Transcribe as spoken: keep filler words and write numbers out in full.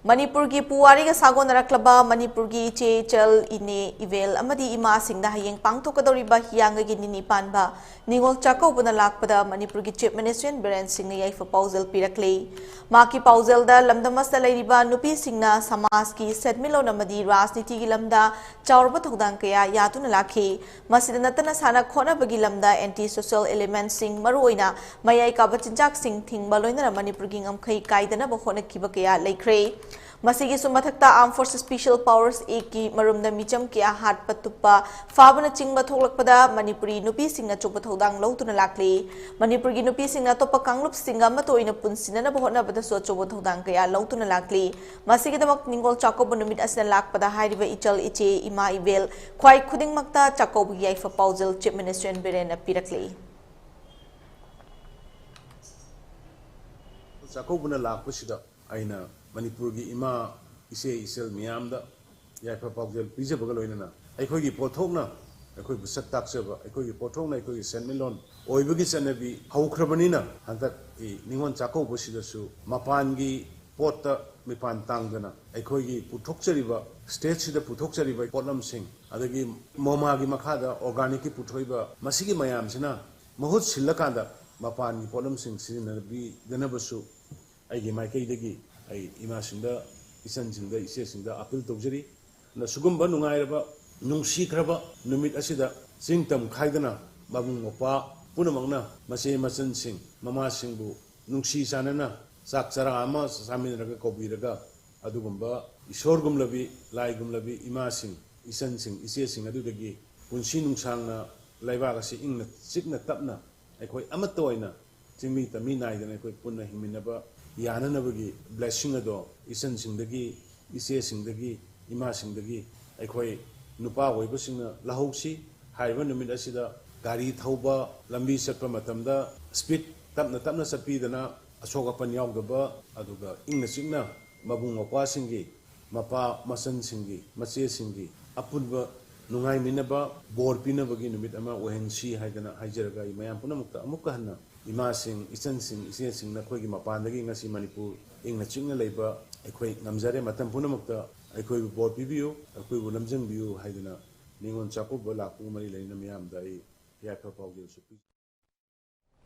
ꯃꯅꯤꯄꯨꯔꯒꯤ ꯄꯨꯋꯥꯔꯤꯒ ꯁꯥꯒꯣꯟꯅꯔꯛꯂꯕ ꯃꯅꯤꯄꯨꯔꯒꯤ ꯏꯆꯦ ꯏꯆꯜ, ꯏꯅꯦ ꯏꯕꯦꯜ ꯑꯃꯗꯤ ꯏꯃꯥꯁꯤꯡꯗ ꯍꯌꯦꯡ ꯄꯥꯡꯊꯣꯛꯀꯗꯧꯔꯤꯕ ꯍꯤꯌꯥꯡꯒꯩꯒꯤ ꯅꯤꯅꯤ ꯄꯥꯟꯕ ꯅꯤꯉꯣꯜ ꯆꯥꯛꯀꯧꯕꯅ ꯂꯥꯛꯄꯗ ꯃꯅꯤꯄꯨꯔꯒꯤ Chief Minister ꯕꯤꯔꯦꯟ ꯁꯤꯡꯅ ꯌꯥꯏꯐ ꯄꯥꯎꯖꯦꯜ ꯄꯤꯔꯛꯂꯤ꯫ ꯃꯍꯥꯛꯀꯤ ꯄꯥꯎꯖꯦꯜꯗ ꯂꯝꯗꯝ ꯑꯁꯤꯗ ꯂꯩꯔꯤꯕ ꯅꯨꯄꯤꯁꯤꯡꯅ ꯁꯃꯥꯖꯀꯤ ꯁꯦꯟꯃꯤꯠꯂꯣꯟ ꯑꯃꯗꯤ ꯔꯥꯖꯅꯤꯇꯤꯒꯤ ꯂꯝꯗ ꯆꯥꯎꯔꯕ ꯊꯧꯗꯥꯡ ꯀꯌꯥ ꯌꯥꯗꯨꯅ ꯂꯥꯛꯈꯤ꯫ ꯃꯁꯤꯗ ꯅꯠꯇꯅ ꯁꯥꯟꯅ ꯈꯣꯠꯅꯕꯒꯤ ꯂꯝꯗ anti social elementꯁꯤꯡ, ꯃꯔꯨꯑꯣꯏꯅ ꯃꯌꯥꯏ ꯀꯥꯕ ꯆꯤꯟꯖꯥꯛꯁꯤꯡ ꯊꯤꯡꯕ, ꯂꯣꯏꯅꯅ ꯃꯅꯤꯄꯨꯔꯒꯤ ꯉꯝꯈꯩ ꯀꯥꯏꯗꯅꯕ ꯍꯣꯠꯅꯈꯤꯕ ꯀꯌꯥ ꯂꯩꯈ꯭ꯔꯦ꯫ ꯃꯁꯤꯒꯤꯁꯨ ꯃꯊꯛꯇ Armed Forces Special Powers Actꯀꯤ ꯃꯔꯨꯝꯗ ꯃꯤꯆꯝ ꯀꯌꯥ ꯍꯥꯠꯄ ꯇꯨꯞꯄ ꯐꯥꯕꯅꯆꯤꯡꯕ ꯊꯣꯛꯂꯛꯄꯗ ꯃꯅꯤꯄꯨꯔꯤ ꯅꯨꯄꯤꯁꯤꯡꯅ ꯑꯆꯧꯕ ꯊꯧꯗꯥꯡ ꯂꯧꯗꯨꯅ ꯂꯥꯛꯂꯤ꯫ ꯃꯅꯤꯄꯨꯔꯒꯤ ꯅꯨꯄꯤꯁꯤꯡꯅ ꯑꯇꯣꯞꯄ ꯀꯥꯡꯂꯨꯞꯁꯤꯡꯒ ꯑꯃꯠꯇ ꯑꯣꯏꯅ ꯄꯨꯟꯁꯤꯟꯅꯅꯕ ꯍꯣꯠꯅꯕꯗꯁꯨ ꯑꯆꯧꯕ ꯊꯧꯗꯥꯡ ꯀꯌꯥ ꯂꯧꯗꯨꯅ ꯂꯥꯛꯂꯤ꯫ ꯃꯁꯤꯒꯤꯗꯃꯛ ꯅꯤꯡꯉꯣꯜ ꯆꯥꯛꯀꯧꯕ ꯅꯨꯃꯤꯠ ꯑꯁꯤꯗ ꯂꯥꯛꯄꯗ ꯍꯥꯏꯔꯤꯕ ꯏꯆꯜ, ꯏꯆꯦ, ꯏꯃꯥ ꯏꯕꯦꯜ ꯈ꯭ꯋꯥꯏ ꯈꯨꯗꯤꯡꯃꯛꯇ ꯆꯥꯛꯀꯧꯕꯒꯤ ꯌꯥꯏꯐ ꯄꯥꯎꯖꯦꯜ Chief Minister ꯕꯤꯔꯦꯟꯅ ꯄꯤꯔꯛꯂꯤ꯫ ꯆꯥꯛꯀꯧꯕꯅ ꯂꯥꯛꯄꯁꯤꯗ ꯑꯩꯅ ꯃꯅꯤꯄꯨꯔꯒꯤ ꯏꯃꯥ, ꯏꯆꯦ, ꯏꯆꯜ ꯃꯤꯌꯥꯝꯗ ꯌꯥꯏꯐ ꯄꯥꯎꯖꯦꯜ ꯄꯤꯖꯕꯒ ꯂꯣꯏꯅꯅ ꯑꯩꯈꯣꯏꯒꯤ ꯄꯣꯠꯊꯣꯛꯅ ꯑꯩꯈꯣꯏꯕꯨ ꯁꯛ ꯇꯥꯛꯆꯕ, ꯑꯩꯈꯣꯏꯒꯤ ꯄꯣꯠꯊꯣꯛꯅ ꯑꯩꯈꯣꯏꯒꯤ ꯁꯦꯟꯃꯤꯠꯂꯣꯟ ꯑꯣꯏꯕꯒꯤ ꯆꯠꯅꯕꯤ ꯍꯧꯈ꯭ꯔꯕꯅꯤꯅ, ꯍꯟꯗꯛ ꯅꯤꯉꯣꯜ ꯆꯥꯛꯀꯧꯕꯁꯤꯗꯁꯨ ꯃꯄꯥꯟꯒꯤ ꯄꯣꯠꯇ ꯃꯤꯄꯥꯟ ꯇꯥꯡꯗꯅ ꯑꯩꯈꯣꯏꯒꯤ ꯄꯨꯊꯣꯛꯆꯔꯤꯕ, stateꯁꯤꯗ ꯄꯨꯊꯣꯛꯆꯔꯤꯕ ꯄꯣꯠꯂꯝꯁꯤꯡ, ꯑꯗꯒꯤ ꯃꯣꯃꯥꯒꯤ ꯃꯈꯥꯗ organicꯀꯤ ꯄꯨꯊꯣꯛꯏꯕ ꯃꯁꯤꯒꯤ ꯃꯌꯥꯝꯁꯤꯅ ꯃꯍꯨꯠ ꯁꯤꯜꯂꯀꯥꯟꯗ ꯃꯄꯥꯟꯒꯤ ꯄꯣꯠꯂꯝꯁꯤꯡ ꯁꯤꯖꯤꯟꯅꯕꯤꯗꯅꯕꯁꯨ ꯑꯩꯒꯤ ꯃꯥꯏꯀꯩꯗꯒꯤ ꯑꯩ ꯏꯃꯥꯁꯤꯡꯗ, ꯏꯆꯟꯁꯤꯡꯗ, ꯏꯆꯦꯁꯤꯡꯗ appeal ꯇꯧꯖꯔꯤ꯫ ꯑꯗꯨꯅ ꯁꯤꯒꯨꯝꯕ ꯅꯨꯡꯉꯥꯏꯔꯕ, ꯅꯨꯡꯁꯤꯈ꯭ꯔꯕ ꯅꯨꯃꯤꯠ ꯑꯁꯤꯗ ꯆꯤꯡ ꯇꯝ ꯈꯥꯏꯗꯅ ꯃꯕꯨꯡ ꯃꯧꯄ꯭ꯋꯥ ꯄꯨꯝꯅꯃꯛꯅ ꯃꯆꯦ ꯃꯆꯟꯁꯤꯡ, ꯃꯃꯥꯁꯤꯡꯕꯨ ꯅꯨꯡꯁꯤ ꯆꯥꯟꯅꯅ ꯆꯥꯛ ꯆꯔꯥ ꯑꯃ ꯆꯥꯃꯤꯟꯅꯔꯒ ꯀꯧꯕꯤꯔꯒ, ꯑꯗꯨꯒꯨꯝꯕ ꯏꯁꯣꯔꯒꯨꯝꯂꯕꯤ, ꯂꯥꯏꯒꯨꯝꯂꯕꯤ ꯏꯃꯥꯁꯤꯡ, ꯏꯆꯟꯁꯤꯡ, ꯏꯆꯦꯁꯤꯡ ꯑꯗꯨꯗꯒꯤ ꯄꯨꯟꯁꯤ ꯅꯨꯡꯁꯥꯡꯅ ꯂꯩꯕꯥꯛ ꯑꯁꯤ ꯏꯪꯅ ꯆꯤꯛꯅ ꯇꯞꯅ ꯑꯩꯈꯣꯏ ꯑꯃꯠꯇ ꯑꯣꯏꯅ ꯆꯤꯡꯃꯤ ꯇꯝꯃꯤ ꯅꯥꯏꯗꯅ ꯑꯩꯈꯣꯏ ꯄꯨꯟꯅ ꯍꯤꯡꯃꯤꯟꯅꯕ ꯌꯥꯅꯅꯕꯒꯤ blessing ꯑꯗꯣ ꯏꯆꯟꯁꯤꯡꯗꯒꯤ, ꯏꯆꯦꯁꯤꯡꯗꯒꯤ, ꯏꯃꯥꯁꯤꯡꯗꯒꯤ ꯑꯩꯈꯣꯏ ꯅꯨꯄꯥ ꯑꯣꯏꯕꯁꯤꯡꯅ ꯂꯧꯍꯧꯁꯤ꯫ ꯍꯥꯏꯔꯤꯕ ꯅꯨꯃꯤꯠ ꯑꯁꯤꯗ ꯒꯥꯔꯤ ꯊꯧꯕ, ꯂꯝꯕꯤ ꯆꯠꯄ ꯃꯇꯝꯗ speed ꯇꯞꯅ ꯇꯞꯅ ꯆꯠꯄꯤꯗꯅ ꯑꯁꯣꯛ ꯑꯄꯟ ꯌꯥꯎꯗꯕ, ꯑꯗꯨꯒ ꯏꯪꯅ ꯆꯤꯛꯅ ꯃꯕꯨꯡ ꯃꯧꯄ꯭ꯋꯥꯁꯤꯡꯒꯤ, ꯃꯄꯥ ꯃꯆꯟꯁꯤꯡꯒꯤ, ꯃꯆꯦꯁꯤꯡꯒꯤ ꯑꯄꯨꯟꯕ ꯅꯨꯡꯉꯥꯏꯃꯤꯟꯅꯕ, ꯕꯣꯔ ꯄꯤꯅꯕꯒꯤ ꯅꯨꯃꯤꯠ ꯑꯃ ꯑꯣꯏꯍꯟꯁꯤ ꯍꯥꯏꯗꯅ ꯍꯥꯏꯖꯔꯒ, ꯑꯩ ꯃꯌꯥꯝ ꯄꯨꯝꯅꯃꯛꯇ ꯑꯃꯨꯛꯀ ꯍꯟꯅ ꯏꯃꯥꯁꯤꯡ, ꯏꯆꯟꯁꯤꯡ, ꯏꯆꯦꯁꯤꯡ, ꯅꯈꯣꯏꯒꯤ ꯃꯄꯥꯟꯗꯒꯤ ꯉꯁꯤ ꯃꯅꯤꯄꯨꯔ ꯏꯪꯅ ꯆꯤꯛꯅ ꯂꯩꯕ ꯑꯩꯈꯣꯏ ꯉꯝꯖꯔꯦ꯫ ꯃꯇꯝ ꯄꯨꯝꯅꯃꯛꯇ ꯑꯩꯈꯣꯏꯕꯨ ꯕꯣꯔ ꯄꯤꯕꯤꯌꯨ, ꯑꯩꯈꯣꯏꯕꯨ ꯂꯝꯖꯤꯡꯕꯤꯌꯨ ꯍꯥꯏꯗꯨꯅ ꯅꯤꯉꯣꯜ ꯆꯥꯛꯀꯧꯕ ꯂꯥꯛꯄꯒ ꯃꯔꯤ ꯂꯩꯅꯅ ꯃꯤꯌꯥꯝꯗ ꯑꯩ ꯌꯥꯏꯐ ꯄꯥꯎꯖꯦꯜꯁꯨ ꯄꯤ꯫